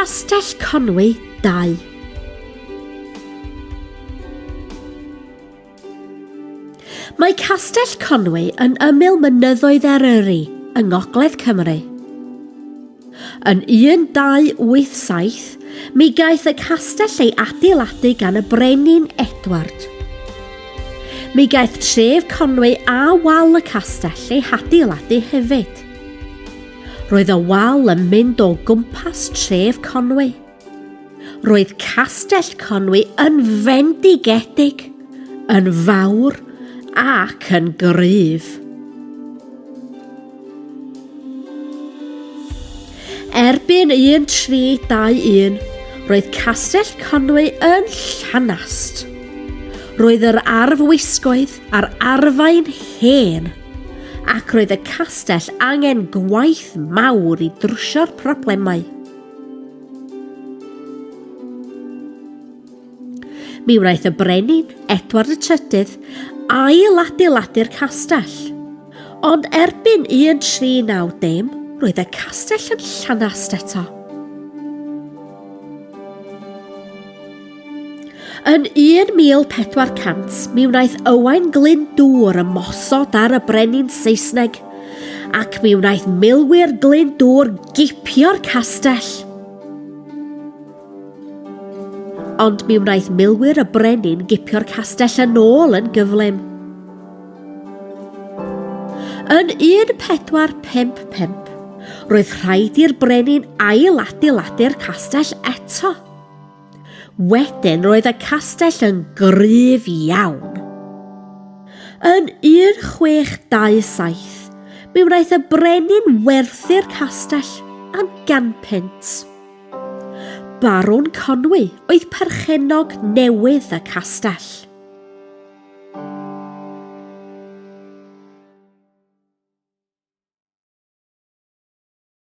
Castell Conwy 2. Mae Castell Conwy yn ymyl mynyddoedd Eryri yng Ngogledd Cymru. Yn 1287, mi gaeth y castell ei adeiladu gan y Brenin Edward. Mi gaeth tref Conwy a wal y castell ei hadeiladu hefyd. Roedd y wal yn mynd o gwmpas tref Conwy. Roedd Castell Conwy yn fendigedig, yn fawr ac yn gryf. Erbyn 1321, roedd Castell Conwy yn llanast. Roedd yr arfwisgoedd a'r arfau'n hen, ac roedd y castell angen gwaith mawr i drwsio'r problemau. Mi wnaeth y brenin, Edward y Trydydd, ail-adeiladu'r castell. Ond erbyn 1390, roedd y castell yn llanast eto. Yn 1400, mi wnaeth Owain Glyndŵr ymosod ar y brenin Saesneg, ac mi wnaeth milwyr Glyndŵr gipio'r castell. Ond mi wnaeth milwyr y brenin gipio'r castell yn ôl yn gyflym. Yn 1455, roedd rhaid i'r brenin ailadeiladu'r castell eto. Wedyn roedd y castell yn gryf iawn. Yn 1627, mi wnaeth y brenin werthu'r castell am ganpunt. Barwn Conwy oedd perchennog newydd y castell.